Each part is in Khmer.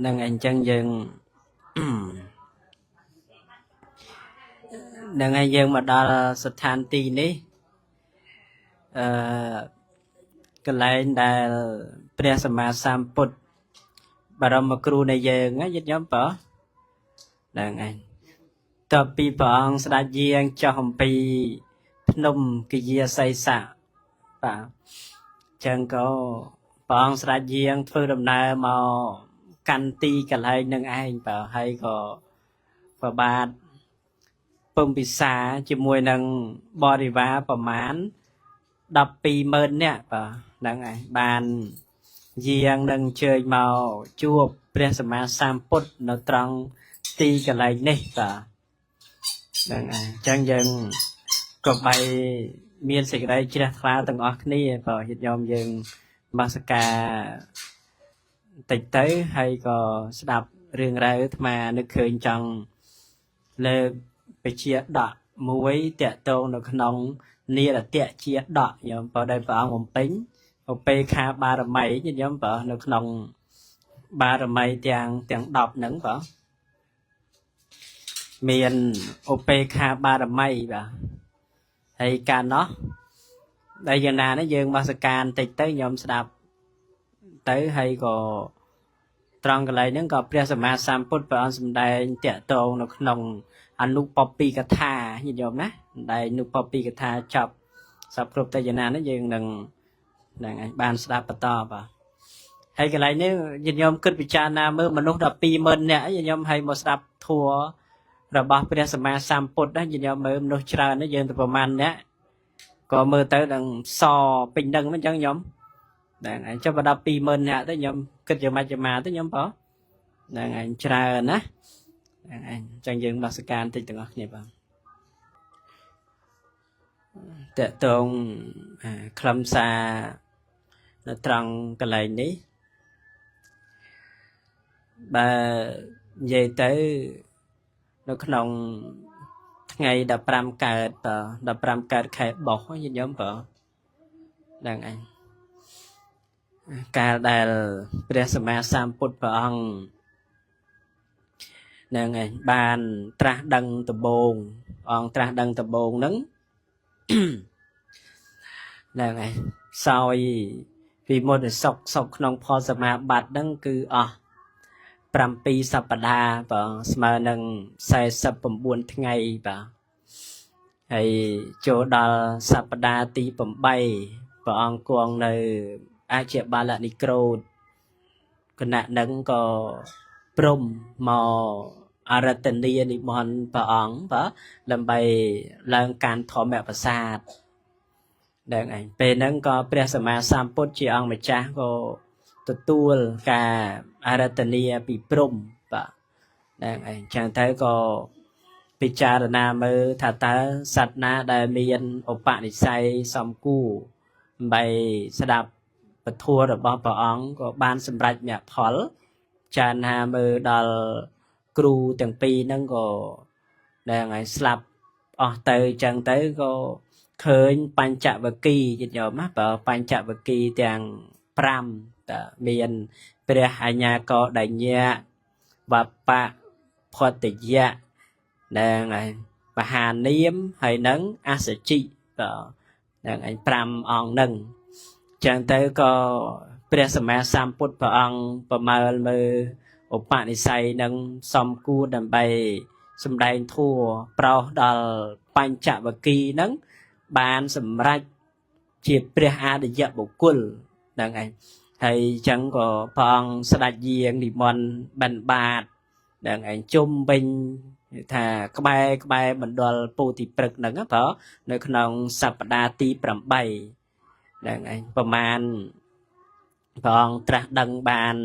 នឹងអញ្ចឹងយើងនឹងហើយយើងមកដល់ស្ថានទីនេះអឺកន្លែងដែលព្រះសម្មាសម្ពុទ្ធបរមគ្រូនៃយើងណាញាតិញោមបើហ្នឹងឯងតបពីព្រះអង្គស្ដេចយាងចុះអំពីភ្នំគយាសីសៈបាទចឹងក៏ព្រះអង្គស្ដេចយាងធ្វើដំណើរមកកាន់ទីកន្លែងនឹងឯងបាទហើយក៏ប្របាទពំពិសាជាមួយនឹងបរិវារប្រមាណ120,000នាក់បាទហ្នឹងឯងបានយាងនឹងជើញមកជួបព្រះសម្មាសម្ពុទ្ធនៅត្រង់ទីកន្លែងនេះបាទហ្នឹងឯងអញ្ចឹងយើងក៏បីមានសេចក្តីជ្រះថ្លាទាំងអស់គ្នាបាទញាតិញោមយើងនមស្ការតិចទៅហើយក៏ស្ដាប់រឿងរ៉ាវអាត្មានឹកឃើញចង់លើកពជាដកមួយតកតងនៅក្នុងនិរតៈជាដកញោមបើដែលព្រះអង្គបំពេញឧបេខាបារមីញាតិញោមបើនៅក្នុងបារមីទាំង10ហ្នឹងបើមានឧបេខាបារមីបាទហើយកាលនោះដែលយ៉ាងណានេះយើងមកសការបន្តិចទៅញោមស្ដាប់ទៅហើយក៏ត្រង់កន្លែងហ្នឹងក៏ព្រះសម្មាសម្ពុទ្ធព្រះអង្គសម្ដែងតកតងនៅក្នុងអនុពពីកថាញាតិញោមណាសម្ដែងអនុពពីកថាចប់សពគ្រប់ទៅយ៉ាងណានេះយើងនឹងហ្នឹងឯងបានស្ដាប់បន្តបាទហើយកន្លែងនេះញាតិញោមគិតពិចារណាមើលមនុស្ស120,000នាក់ញាតិញោមឲ្យមកស្ដាប់ធម៌របស់ព្រះសម្មាសម្ពុទ្ធណាញាតិញោមមើលមនុស្សច្រើននេះយើងទៅប្រមាណអ្នកក៏មើលទៅនឹងសពេញនឹងអញ្ចឹងញោមហ្នឹងឯងចុះបើ120,000នាក់ទៅញោមគិតយ៉ាងម៉េចយ៉ាងម៉ាទៅញោមបងហ្នឹងឯងច្រើនណាហ្នឹងឯងអញ្ចឹងយើងបសការបន្តិចទាំងអស់គ្នាបងតកតងខ្លឹមសារនៅត្រង់កន្លែងនេះបើនិយាយទៅនៅក្នុងថ្ងៃ15កើតបើ15កើតខែបុស្សញាតិញោមបើហ្នឹងឯងកាលដែលព្រះសម្មាសម្ពុទ្ធព្រះអង្គហ្នឹងឯងបានត្រាស់ដឹងដំបូងអង្គត្រាស់ដឹងដំបូងហ្នឹងហ្នឹងឯងសោយពីមុនសុខសុខក្នុងផលសមាបត្តិហ្នឹងគឺអស់7សប្តាហ៍បាទស្មើនឹង49ថ្ងៃបាទហើយចូលដល់សប្តាហ៍ទី8ព្រះអង្គគង់នៅអជាបាលនិក្រូធគណៈនឹងក៏ព្រំមកអរតនីនិមន្តព្រះអង្គបាទដើម្បីឡើងកាន់ធម្មប្រាសាទហ្នឹងឯងពេលហ្នឹងក៏ព្រះសម្មាសម្ពុទ្ធជាអង្គម្ចាស់ក៏ទទួលការអរតនីពីព្រំបាទហ្នឹងឯងចឹងទៅក៏ពិចារណាមើលថាតើសត្វណាដែលមានឧបនិស្ស័យសំគួរដើម្បីស្ដាប់ពធរបស់ព្រះអង្គក៏បានសម្រេចមគ្គផលចារណាមើលដល់គ្រូទាំងពីរហ្នឹងក៏ហ្នឹងហើយស្លាប់អស់ទៅចឹងទៅក៏ឃើញបញ្ចវគិយញាតិញោមណាបើបញ្ចវគិទាំង5តើមានព្រះអញ្ញាកដញ្ញៈវបៈភតយៈហ្នឹងហើយមហានាមហើយនឹងអសជិបើហ្នឹងឯង5អង្គហ្នឹងចឹងទៅក៏ព្រះសម្មាសម្ពុទ្ធព្រះអង្គប្រមើលមើលឧបនិស្ស័យនឹងសំគួរដើម្បីសម្ដែងធัวប្រោសដល់បញ្ចវគិហ្នឹងបានសម្រេចជាព្រះអរិយបុគ្គលហ្នឹងឯងហើយអញ្ចឹងក៏ព្រះអង្គស្ដេចយាងនិមន្តបិណ្ឌបាតហ្នឹងឯងជុំវិញថាក្បែរក្បែរបណ្ដុលពោធិព្រឹកហ្នឹងបើនៅក្នុងសប្តាហ៍ទី8ហ្នឹងឯងប្រមាណព្រះអង្គត្រាស់ដឹងបាន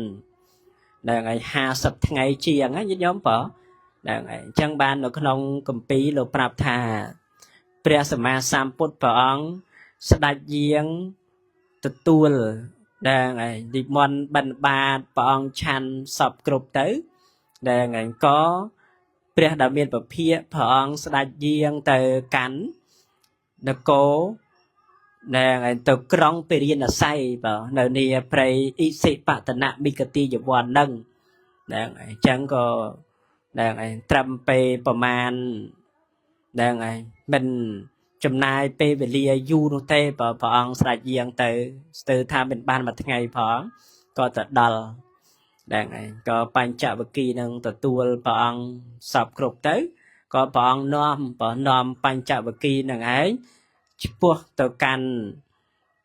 ហ្នឹងឯង50ថ្ងៃជាងណាញាតិញោមបើហ្នឹងឯងអញ្ចឹងបាននៅក្នុងគម្ពីរលោកប្រាប់ថាព្រះសម្មាសម្ពុទ្ធព្រះអង្គស្ដេចយាងទទួលហ្នឹងឯងនិមន្តបិណ្ឌបាតព្រះអង្គឆាន់សពគ្រប់ទៅហ្នឹងឯងក៏ព្រះដែលមានពភាកព្រះអង្គស្ដេចយាងទៅកាន់នគរហ្នឹងឯងទៅក្រុងពិរាណសីបើនៅនាព្រៃអិសិបតនមិកតិយវ័នហ្នឹង ហ្នឹងអញ្ចឹងក៏ហ្នឹងឯងត្រឹមពេលប្រមាណហ្នឹងឯងមិនចំណាយពេលវេលាយូរនោះទេបើព្រះអង្គស្រេចយាងទៅស្ទើរថាមិនបានមួយថ្ងៃផងក៏ទៅដល់ហ្នឹងឯងក៏បញ្ចវគិនឹងទទួលព្រះអង្គសពគ្រប់ទៅក៏ព្រះអង្គនាំបើនាំបញ្ចវគិនឹងឯងឆ្ពោះទៅកាន់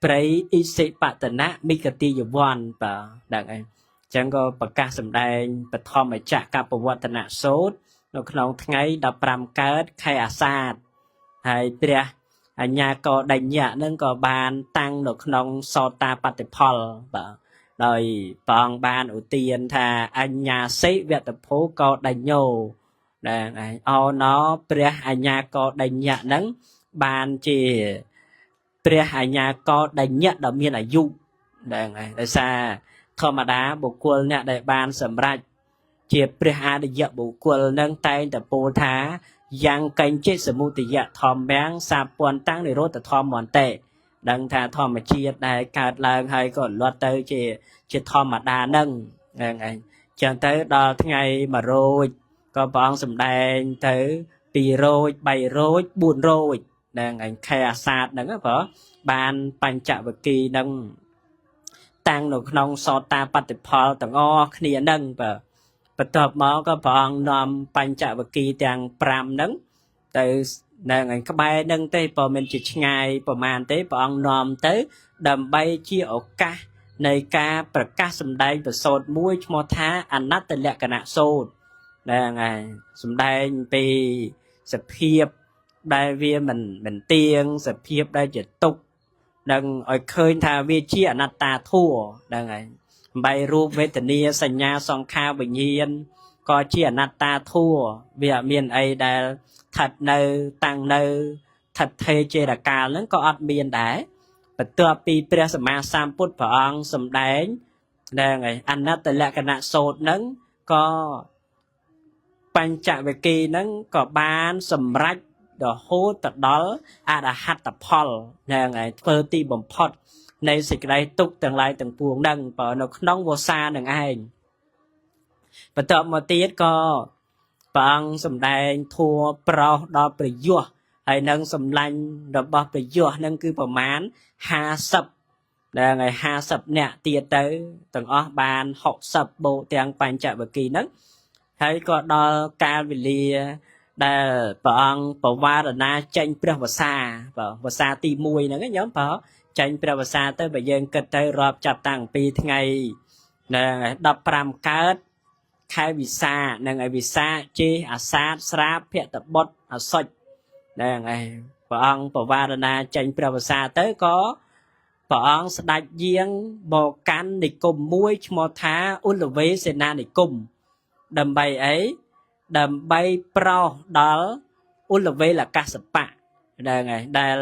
ព្រៃឥសិបតនៈមិគតិយវ័នបើហ្នឹងឯងចឹងក៏ប្រកាសសម្ដែងបឋមចក្រកបវត្តនសូត្រនៅក្នុងថ្ងៃ15កើតខែអាសាឍហើយព្រះអញ្ញាកដញ្ញៈនឹងក៏បានតាំងនៅក្នុងសោតាបតិផលបាទដោយព្រះអង្គបានឧទានថាអញ្ញាសិវតភោកដញ្ញោហ្នឹងឯងអោណោព្រះអញ្ញាកដញ្ញៈហ្នឹងបានជាព្រះអញ្ញាកដញ្ញៈដ៏មានអាយុហ្នឹងឯងដោយសារធម្មតាបុគ្គលអ្នកដែលបានសម្រេចជាព្រះអរិយបុគ្គលនឹងតែងតែពោលថាយ៉ាងកញ្ចិសមុទយធម្មំសាពន្ធតាំងនិរោធធម្មន្តិដឹងថាធម្មជាតិដែលកើតឡើងហើយក៏លត់ទៅជាធម្មតានឹងហ្នឹងឯងចឹងទៅដល់ថ្ងៃ100ក៏ព្រះអង្គសម្ដែងទៅ200 300 400ហ្នឹងឯងខែអាសាឍហ្នឹងព្រោះបានបញ្ចវគិនឹងតាំងនៅក្នុងសោតាបតិផលទាំងអស់គ្នាហ្នឹងបើបន្ទាប់មកក៏ព្រះអង្គនាំបញ្ចវគិទាំង5ហ្នឹងទៅនឹងឯងក្បែរនឹងទេបើមិនជាឆ្ងាយប្រមាណទេព្រះអង្គនាំទៅដើម្បីជាឱកាសនៃការប្រកាសសម្ដែងប្រសូតមួយឈ្មោះថាអនត្តលក្ខណៈសូត្រហ្នឹងឯងសម្ដែងពីសភាពដែលវាមិនទៀងសភាពដែលជាទុក្ខនឹងឲ្យឃើញថាវាជាអនត្តាធัวហ្នឹងឯងបីរូបវេទនាសញ្ញាសង្ខារវិញ្ញាណក៏ជាអនត្តាធัวវាអត់មានអីដែលស្ថិតនៅតាំងនៅស្ថិតថេរចេរកាលហ្នឹងក៏អត់មានដែរបន្ទាប់ពីព្រះសម្មាសម្ពុទ្ធព្រះអង្គសម្ដែងហ្នឹងឯងអនត្តលក្ខណៈសូត្រហ្នឹងក៏បញ្ចវគិហ្នឹងក៏បានសម្រេចរហូតទៅដល់អរហត្តផលហ្នឹងឯងធ្វើទីបំផុតនៃសេចក្តីទុក្ខទាំងឡាយទាំងពួងហ្នឹងបើនៅក្នុងវស្សានឹងឯងបន្ទាប់មកទៀតក៏ព្រះអង្គសម្ដែងធัวប្រោសដល់ប្រយោសហើយនឹងសម្លាញ់របស់ប្រយោសហ្នឹងគឺប្រមាណ50ហ្នឹងហើយ50នាក់ទៀតទៅទាំងអស់បាន60បូកទាំងបញ្ចវគិហ្នឹងហើយក៏ដល់កាលវេលាដែលព្រះអង្គបវារណាចេញព្រះវស្សាបាទវស្សាទី1ហ្នឹងញោមបើចេញព្រះវស្សាទៅបើយើងគិតទៅរាប់ចាប់តាំងពីថ្ងៃហ្នឹង15កើតខែវិសានឹងឯវិសាជេអាសាទស្រាបភតបុត្រអសុចហ្នឹងឯងព្រះអង្គបវារណាចេញព្រះវស្សាទៅក៏ព្រះអង្គស្ដេចយាងមកកាន់និគមមួយឈ្មោះថាឧលវេសេនានិគមដើម្បីអីដើម្បីប្រោសដល់ឧលវេលកសបៈហ្នឹងឯងដែល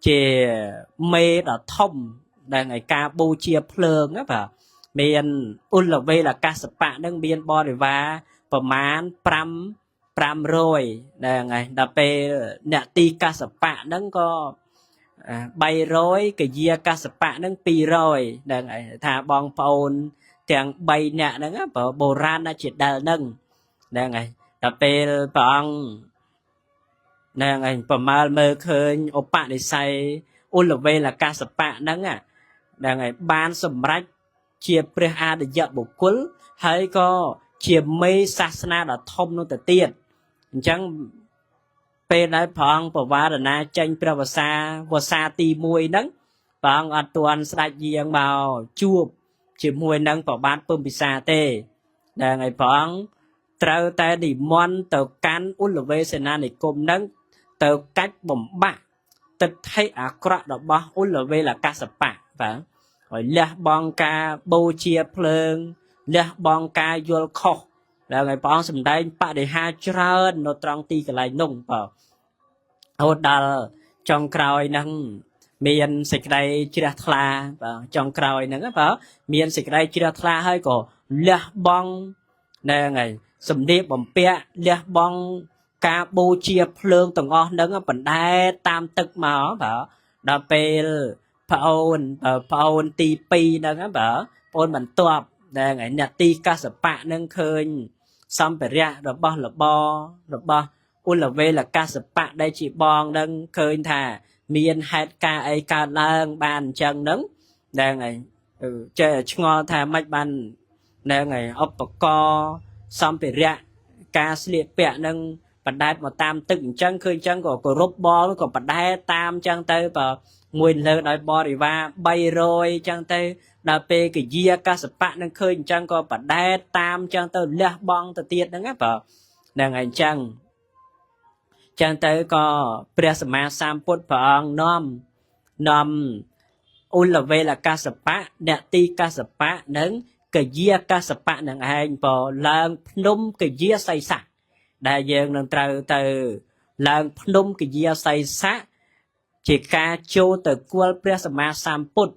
ជាមេដ៏ធំហ្នឹងឯងការបូជាភ្លើងណាបាទមានឧលវេលកសបៈនឹងមានបរិវារប្រមាណ5 500ហ្នឹងឯងដល់ពេលអ្នកទីកសបៈហ្នឹងក៏300កយាកសបៈហ្នឹង200ហ្នឹងឯងថាបងប្អូនទាំង3នាក់ហ្នឹងបើបុរាណជាដិលហ្នឹងហ្នឹងឯងដល់ពេលព្រះអង្គហ្នឹងឯងប្រមាលមើលឃើញឧបនិស្ស័យឧលវេលកសបៈហ្នឹងហ្នឹងឯងបានសម្រេចជាព្រះអរិយបុគ្គលហើយក៏ជាមេសាសនាដ៏ធំនោះទៅទៀតអញ្ចឹងពេលដែលព្រះអង្គបវារណាចេញព្រះវស្សាវស្សាទី1ហ្នឹងព្រះអង្គអត់ទាន់ស្ដេចយាងមកជួបជាមួយនឹងព្រះបាទពំពិសាទេហ្នឹងហើយព្រះអង្គត្រូវតែនិមន្តទៅកាន់ឧលវេសេនានិគមហ្នឹងទៅកាច់បំបាក់ទិដ្ឋិអាក្រក់របស់ឧលវេលកសបៈបាទឲ្យលះបង់ការបូជាភ្លើងលះបង់ការយល់ខុសដល់ហើយព្រះអង្គសម្ដែងបដិហាច្រើននៅត្រង់ទីកន្លែងនោះបាទរហូតដល់ចុងក្រោយហ្នឹងមានសេចក្តីជ្រះថ្លាបាទចុងក្រោយហ្នឹងបាទមានសេចក្តីជ្រះថ្លាហើយក៏លះបង់ហ្នឹងហើយសម្លៀកបំពាក់លះបង់ការបូជាភ្លើងទាំងអស់ហ្នឹងបណ្ដែតតាមទឹកមកបាទដល់ពេលប្អូនប្អូនទី2ហ្នឹងបាទប្អូនបន្ទាប់ ដែលឯអ្នកទីកសបៈនឹងឃើញសម្ភារៈរបស់របររបស់ឧលវេលកសបៈដែលជាបងនឹងឃើញថាមានហេតុការណ៍អីកើតឡើងបានអញ្ចឹងហ្នឹងហ្នឹងហើយចេះឆ្ងល់ថាម៉េចបានហ្នឹងហើយឧបករណ៍សម្ភារៈការស្លៀកពាក់នឹងបណ្ដែតមកតាមទឹកអញ្ចឹងឃើញអញ្ចឹងក៏គោរពបងក៏បណ្ដែតតាមអញ្ចឹងទៅបើមួយលើដោយបរិវារ300អញ្ចឹងទៅដល់ពេលកយាកសបៈនឹងឃើញអញ្ចឹងក៏បណ្ដែតតាមអញ្ចឹងទៅលះបង់ទៅទៀតហ្នឹងណាបើហ្នឹងហើយអញ្ចឹងចឹងទៅក៏ព្រះសម្មាសម្ពុទ្ធព្រះអង្គនាំឧលវេលកសបៈអ្នកទីកសបៈនិងកយាកសបៈនឹងឯងបើឡើងភ្នំកយាសីស័កដែលយើងនឹងត្រូវទៅឡើងភ្នំកយាសីស័កជាការចូលទៅគល់ព្រះសម្មាសម្ពុទ្ធ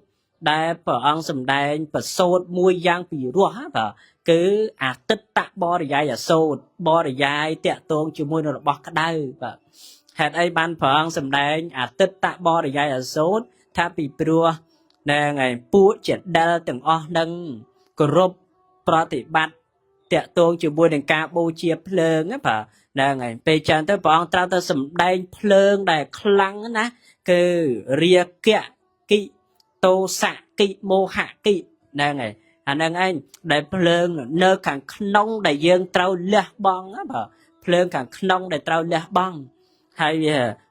ដែលព្រះអង្គសម្ដែងប្រសូតមួយយ៉ាងពិរោះបាទគឺអតិតបរិយាយសូត្របរិយាយតាក់ទងជាមួយនឹងរបស់ក្តៅបាទហេតុអីបានព្រះអង្គសម្ដែងអតិតបរិយាយសូត្រថាពីព្រោះហ្នឹងហើយពួកចេដិលទាំងអស់នឹងគោរពប្រតិបត្តិតាក់ទងជាមួយនឹងការបូជាភ្លើងណាបាទហ្នឹងហើយពេលចឹងទៅព្រះអង្គត្រូវតែសម្ដែងភ្លើងដែលខ្លាំងណាគឺរាគៈគិតោសៈគិមោហៈគិហ្នឹងហើយអាហ្នឹងឯងដែលភ្លើងនៅខាងក្នុងដែលយើងត្រូវលះបង់ណាបាទភ្លើងខាងក្នុងដែលត្រូវលះបង់ហើយ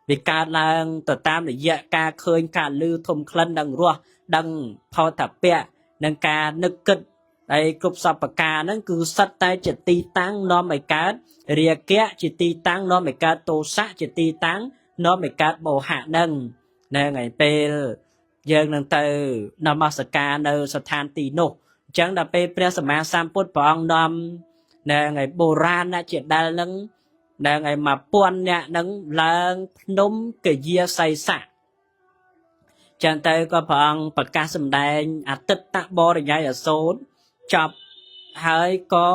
វាកើតឡើងទៅតាមរយៈការឃើញការឮធំក្លិនដឹងរសដឹងផោតពៈនិងការនឹកគិតហើយគ្រប់សពការហ្នឹងគឺសិតតែជាទីតាំងនាំឲ្យកើតរាគៈជាទីតាំងនាំឲ្យកើតទោសៈជាទីតាំងនាំឲ្យកើតមោហៈហ្នឹងហ្នឹងហើយពេលយើងនឹងទៅនមស្ការនៅស្ថានទីនោះអញ្ចឹងដល់ពេលព្រះសម្មាសម្ពុទ្ធព្រះអង្គនាំហ្នឹងហើយបុរាណជាដែលហ្នឹងហ្នឹងហើយ1000នាក់ហ្នឹងឡើងភ្នំកយាសីស័កចឹងទៅក៏ព្រះអង្គប្រកាសសម្ដែងអតិតបរិយាយសូត្រចប់ហើយក៏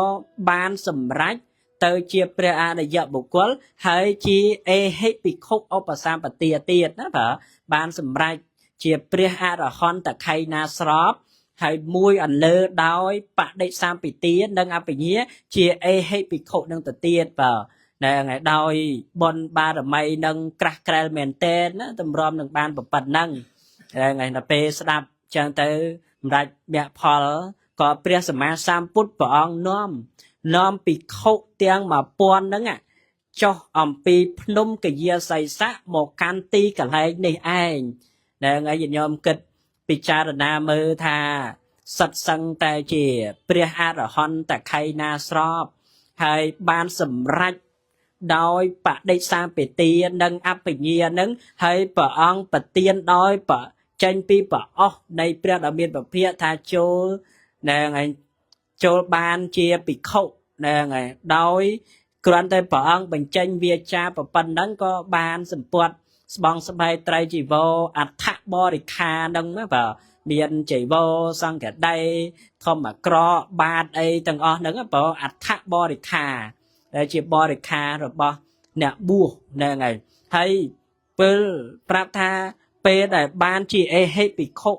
បានសម្រេចទៅជាព្រះអរិយបុគ្គលហើយជាអេហិភិក្ខុឧបសម្បទាទៀតណាបាទបានសម្រេចជាព្រះអរហន្តខៃណាស្របហើយមួយអន្លើដោយបដិសម្ពិទានិងអភិញ្ញាជាអេហិភិក្ខុនឹងទៅទៀតបាទហ្នឹងហើយដោយបុណ្យបារមីនឹងក្រាស់ក្រែលមែនទែនណាតម្រាំនឹងបានប៉ុណ្ណឹងហ្នឹងហើយដល់ពេលស្ដាប់ចឹងទៅសម្រេចមគ្គផលក៏ព្រះសម្មាសម្ពុទ្ធព្រះអង្គនាំភិក្ខុទាំង1000ហ្នឹងចុះអំពីភ្នំកយាសីស័កមកកាន់ទីកន្លែងនេះឯងហ្នឹងហើយញាតិញោមគិតពិចារណាមើលថាសិតសឹងតែជាព្រះអរហន្តខៃណាស្របហើយបានសម្រេចដោយបដិសម្ពិទានិងអភិញ្ញានឹងហើយព្រះអង្គប្រទានដោយចេញពីប្រអស់នៃព្រះដ៏មានពភាកថាចូលហ្នឹងហើយចូលបានជាភិក្ខុហ្នឹងហើយដោយគ្រាន់តែព្រះអង្គបញ្ចេញវាចាប៉ុណ្ណឹងក៏បានសម្ពត់ស្បង់ស្បែកត្រៃជីវរអដ្ឋបរិខានឹងណាបាទមានជីវរសង្ឃដីធម្មក្របាតអីទាំងអស់ហ្នឹងបើអដ្ឋបរិខាដែលជាបរិខារបស់អ្នកបួសហ្នឹងហើយហើយពេលប្រាប់ថាពេលដែលបានជាអេហិភិក្ខុ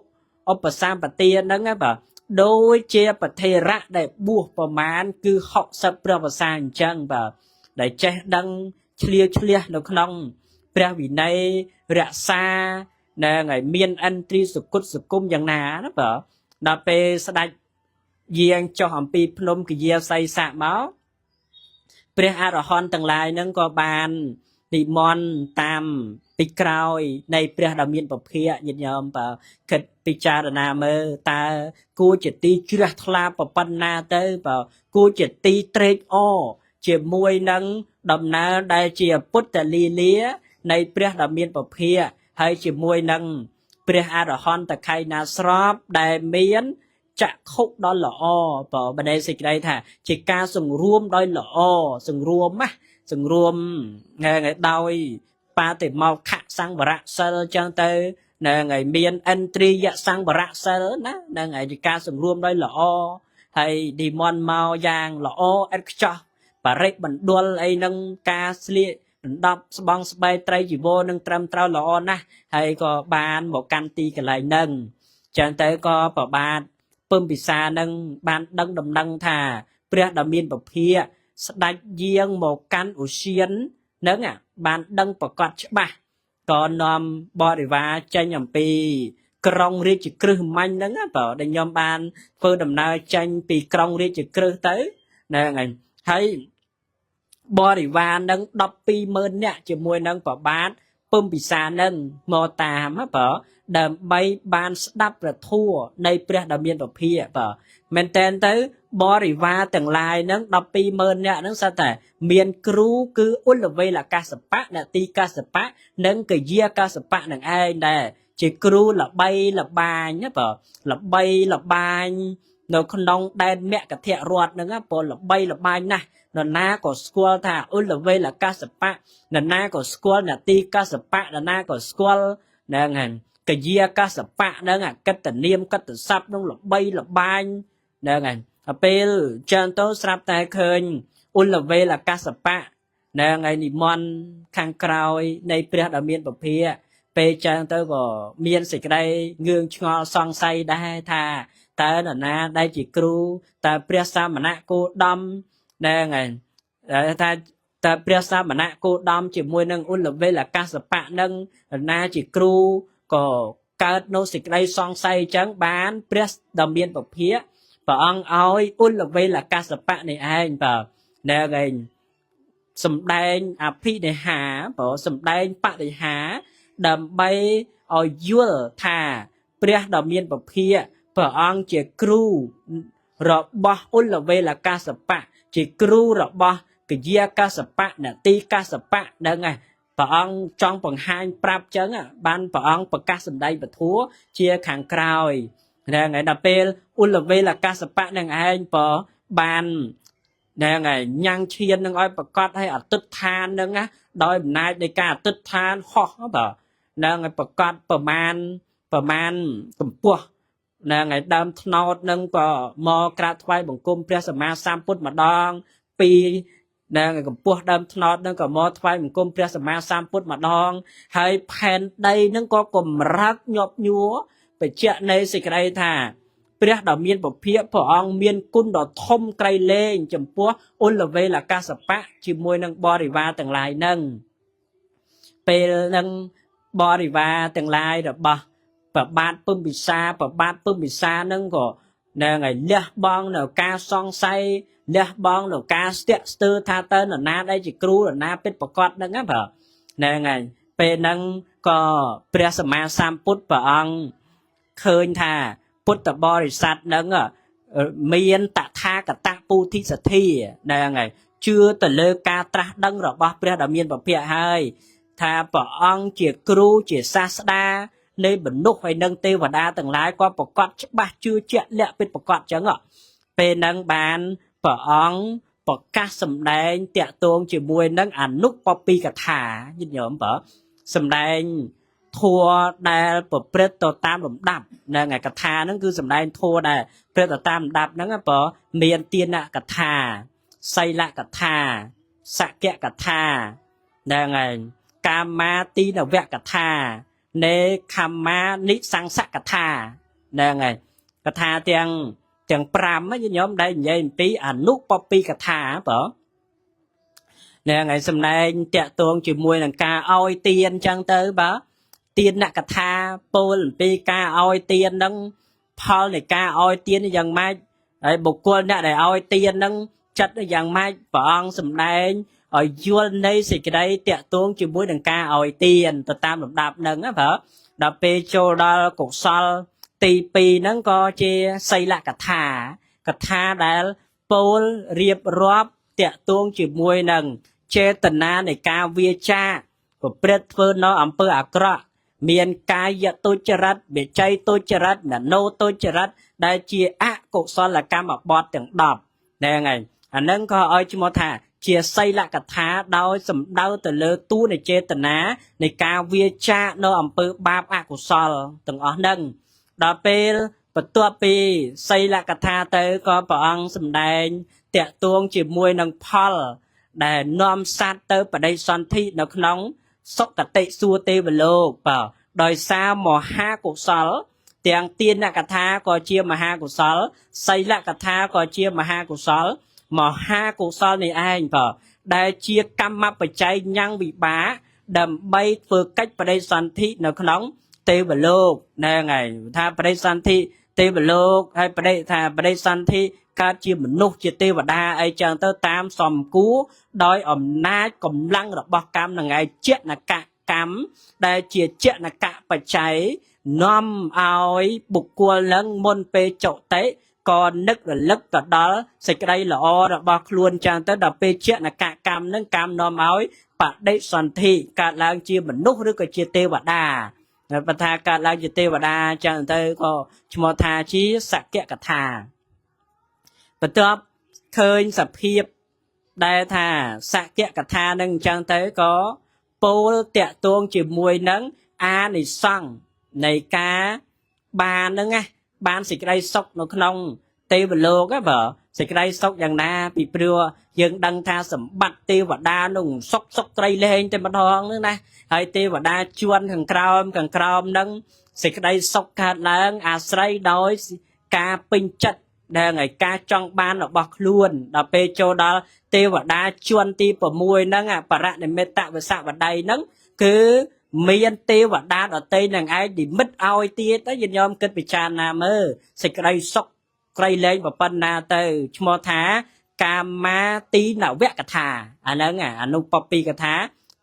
ឧបសម្បទាហ្នឹងណាបាទដូចជាប្រធេរៈដែលបួសប្រមាណគឺ60ព្រះវស្សាអញ្ចឹងបាទដែលចេះដឹងឆ្លៀវឆ្លៀសនៅក្នុងព្រះវិន័យរក្សាហ្នឹងហើយមានឥន្ទ្រីសគុតសង្គមយ៉ាងណាណាបាទដល់ពេលស្ដេចយាងចុះអំពីភ្នំកយាសីស័កមកព្រះអរហន្តទាំងឡាយហ្នឹងក៏បាននិមន្តតាមពីក្រោយនៃព្រះដ៏មានពភាកញាតិញោមបើគិតពិចារណាមើលតើគួរជាទីជ្រះថ្លាប៉ុណ្ណាទៅបើគួរជាទីត្រេកអរជាមួយនឹងដំណើរដែលជាពុទ្ធលីលានៃព្រះដ៏មានពភាកហើយជាមួយនឹងព្រះអរហន្តខៃណាស្របដែលមានចក្ខុដ៏ល្អបើបដិសេចក្តីថាជាការសង្រួមដោយល្អសង្រួមណាសង្រួមហ្នឹងហើយដោយបាតិមោខៈសង្វរៈសិលចឹងទៅហ្នឹងហើយមានឥន្ទ្រិយសង្វរៈសិលណាហ្នឹងហើយជាការសង្រួមដោយល្អហើយឌីមន់មកយ៉ាងល្អឥតខ្ចោះបរិបណ្ឌលអីនឹងការស្លៀកដណ្ដប់ស្បង់ស្បែកត្រីជីវរនឹងត្រឹមត្រូវល្អណាស់ហើយក៏បានមកកាន់ទីកន្លែងហ្នឹងចឹងទៅក៏ប្របាទ ពឹមពិសានឹងបានដឹងដំណឹងថាព្រះដ៏មានពភាស្ដេចយាងមកកាន់ឧសៀននឹងបានដឹងប្រកាសច្បាស់ក៏នាំបរិវារចេញអំពីក្រុងរាជក្រឹសមាញ់ហ្នឹងបើដែលខ្ញុំបានធ្វើដំណើរចេញពីក្រុងរាជក្រឹសទៅហ្នឹងហើយហើយបរិវារនឹង120,000នាក់ជាមួយនឹងប្របាទពឹមពិសានឹងមកតាមបើដើម្បីបានស្ដាប់ព្រះធម៌នៃព្រះដ៏មានពភាបើមែនតែនទៅបរិវារទាំងឡាយនឹង120,000នាក់នឹងសិតតែមានគ្រូគឺឧលវេលកាសបៈនទីកាសបៈនិងកយាកាសបៈនឹងឯងដែរជាគ្រូល្បីល្បាញណាបើល្បីល្បាញនៅក្នុងដែនមគ្គធរដ្ឋហ្នឹងបើល្បីល្បាញណាស់នរណាក៏ស្គាល់ថាឧលវេលកាសបៈនរណាក៏ស្គាល់នទីកាសបៈនរណាក៏ស្គាល់ហ្នឹងហើយកយាកាសបៈហ្នឹងអាកិត្តនាមកត្តស័ព្ទហ្នឹងល្បីល្បាញហ្នឹងហើយដល់ពេលចឹងទៅស្រាប់តែឃើញឧលវេលកាសបៈហ្នឹងហើយនិមន្តខាងក្រោយនៃព្រះដ៏មានពភាពេលចឹងទៅក៏មានសេចក្តីងឿងឆ្ងល់សង្ស័យដែរថាតើនរណាដែលជាគ្រូតើព្រះសមណគោតមហ្នឹងហើយថាតើព្រះសមណគោតមជាមួយនឹងឧលវេលកាសបៈនឹងនរណាជាគ្រូក៏កើតនៅសេចក្តីសង្ស័យចឹងបានព្រះដ៏មានពភាព្រះអង្គឲ្យឧលវេលកាសបៈនេះឯងបើហ្នឹងឯងសំដែងអភិនិហាបើសំដែងបរិហាដើម្បីឲ្យយល់ថាព្រះដ៏មានពភាព្រះអង្គជាគ្រូរបស់ឧលវេលកាសបៈជាគ្រូរបស់កយាកាសបៈនទីកាសបៈហ្នឹងឯងព្រះអង្គចង់បង្ហាញប្រាប់ចឹងបានព្រះអង្គប្រកាសសម្ដែងពធជាខាងក្រោយហ្នឹងហើយដល់ពេលឧលវេលកាសបៈនឹងឯងបើបានហ្នឹងហើយញ៉ាំងឈាននឹងឲ្យប្រកាសឲ្យអតិដ្ឋាននឹងណាដោយអំណាចនៃការអតិដ្ឋានហោះបើហ្នឹងហើយប្រកាសប្រមាណកម្ពស់ហ្នឹងហើយដើមថ្នោតនឹងក៏មកក្រាបថ្វាយបង្គំព្រះសម្មាសម្ពុទ្ធម្ដងពីរហ្នឹងហើយកម្ពស់ដើមថ្នោតនឹងក៏មកថ្វាយបង្គំព្រះសម្មាសម្ពុទ្ធម្ដងហើយផែនដីនឹងក៏កម្រើកញាប់ញួរបញ្ជាក់នៃសេចក្តីថាព្រះដ៏មានពភាព្រះអង្គមានគុណដ៏ធំក្រៃលែងចំពោះឧលវេលកាសបៈជាមួយនឹងបរិវារទាំងឡាយនឹងពេលនឹងបរិវារទាំងឡាយរបស់ប្របាទពឹមពិសាប្របាទពឹមពិសានឹងក៏នឹងឲ្យលះបង់នៅការសង្ស័យលះបង់នៅការស្ទាក់ស្ទើរថាតើនរណាដែលជាគ្រូនរណាពិតប្រកបហ្នឹងណាបើហ្នឹងហើយពេលហ្នឹងក៏ព្រះសម្មាសម្ពុទ្ធព្រះអង្គឃើញថាពុទ្ធបរិស័ទហ្នឹងមានតថាគតពុទ្ធិសទ្ធាហ្នឹងហើយជឿទៅលើការត្រាស់ដឹងរបស់ព្រះដ៏មានពភៈហើយថាព្រះអង្គជាគ្រូជាសាស្តានៃមនុស្សហើយនឹងទេវតាទាំងឡាយក៏ប្រកាសច្បាស់ជឿជាក់លាក់ពិតប្រកបចឹងពេលហ្នឹងបានព្រះអង្គប្រកាសសម្ដែងតាក់ទងជាមួយនឹងអនុពពីកថាញាតិញោមបើសម្ដែងធัวដែលប្រព្រឹត្តទៅតាមលំដាប់ហ្នឹងហើយកថាហ្នឹងគឺសម្ដែងធัวដែលប្រព្រឹត្តទៅតាមលំដាប់ហ្នឹងបើមានទានកថាសីលកថាសក្យកថាហ្នឹងហើយកាមាទីនវកថានេខមានិសង្សកថាហ្នឹងហើយកថាទាំង5ញាតិញោមដែលនិយាយអំពីអនុពពីកថាបើហ្នឹងហើយសម្ដែងតាក់ទងជាមួយនឹងការឲ្យទានចឹងទៅបើទានកថាពោលអំពីការឲ្យទានហ្នឹងផលនៃការឲ្យទានយ៉ាងម៉េចហើយបុគ្គលអ្នកដែលឲ្យទានហ្នឹងចិត្តយ៉ាងម៉េចព្រះអង្គសម្ដែងឲ្យយល់នៃសេចក្តីតាក់ទងជាមួយនឹងការឲ្យទានទៅតាមលំដាប់ហ្នឹងណាបើដល់ពេលចូលដល់កុសលទី2ហ្នឹងក៏ជាសីលកថាកថាដែលពោលរៀបរាប់តាក់ទងជាមួយនឹងចេតនានៃការវាចាប្រព្រឹត្តធ្វើនៅអំពើអាក្រក់មានកាយទុច្ចរិតវិច័យទុច្ចរិតមโนទុច្ចរិតដែលជាអកុសលកម្មបទទាំង10ហ្នឹងហើយអាហ្នឹងក៏ឲ្យឈ្មោះថាជាសីលកថាដោយសំដៅទៅលើតួនៃចេតនានៃការវាចានៅអំពើបាបអកុសលទាំងអស់ហ្នឹងដល់ពេលបន្ទាប់ពីសីលកថាទៅក៏ព្រះអង្គសម្ដែងតាក់ទងជាមួយនឹងផលដែលនាំសត្វទៅបដិសន្ធិនៅក្នុងសុគតិសួគ៌ទេវលោកបាទដោយសារមហាកុសល ទាំងទានកថាក៏ជាមហាកុសលសីលកថាក៏ជាមហាកុសលមហាកុសលនេះឯងបើដែលជាកម្មបច្ច័យញ៉ាំងវិបាកដើម្បីធ្វើកិច្ចបដិសន្ធិនៅក្នុងទេវលោកហ្នឹងហើយថាបដិសន្ធិទេវលោកហើយបដិថាបដិសន្ធិកើតជាមនុស្សជាទេវតាអីចឹងទៅតាមសំគួរដោយអំណាចកម្លាំងរបស់កម្មនឹងឯងជានកកម្មដែលជាជានកបច្ច័យនាំឲ្យបុគ្គលនឹងមុនពេលចុតិក៏នឹករលឹកទៅដល់សេចក្តីល្អរបស់ខ្លួនចឹងទៅដល់ពេលជានកកម្មនឹងកម្មនាំឲ្យបដិសន្ធិកើតឡើងជាមនុស្សឬក៏ជាទេវតាបើថាកើតឡើងជាទេវតាចឹងទៅក៏ឈ្មោះថាជាសក្យកថាបន្ទាប់ឃើញសភាពដែលថាសក្យកថានឹងអញ្ចឹងទៅក៏ពោលតាក់ទងជាមួយនឹងអានិសង្សនៃការបានហ្នឹងណាបានសេចក្តីសុខនៅក្នុងទេវលោកហ៎បើសេចក្តីសុខយ៉ាងណាពីព្រោះយើងដឹងថាសម្បត្តិទេវតានោះសុខសុខត្រីលែងតែម្ដងហ្នឹងណាហើយទេវតាជួនខាងក្រោមខាងក្រោមហ្នឹងសេចក្តីសុខកើតឡើងអាស្រ័យដោយការពេញចិត្តដែលឲ្យការចង់បានរបស់ខ្លួនដល់ពេលចូលដល់ទេវតាជួនទី6ហ្នឹងបរនិមិត្តវសវតីហ្នឹងគឺមានទេវតាដតីនឹងឯងនិមិត្តឲ្យទៀតទៅញាតិញោមគិតពិចារណាមើលសេចក្តីសុខក្រៃលែងប៉ុណ្ណាទៅឈ្មោះថាកាមាទីនវកថាអាហ្នឹងអនុពពីកថា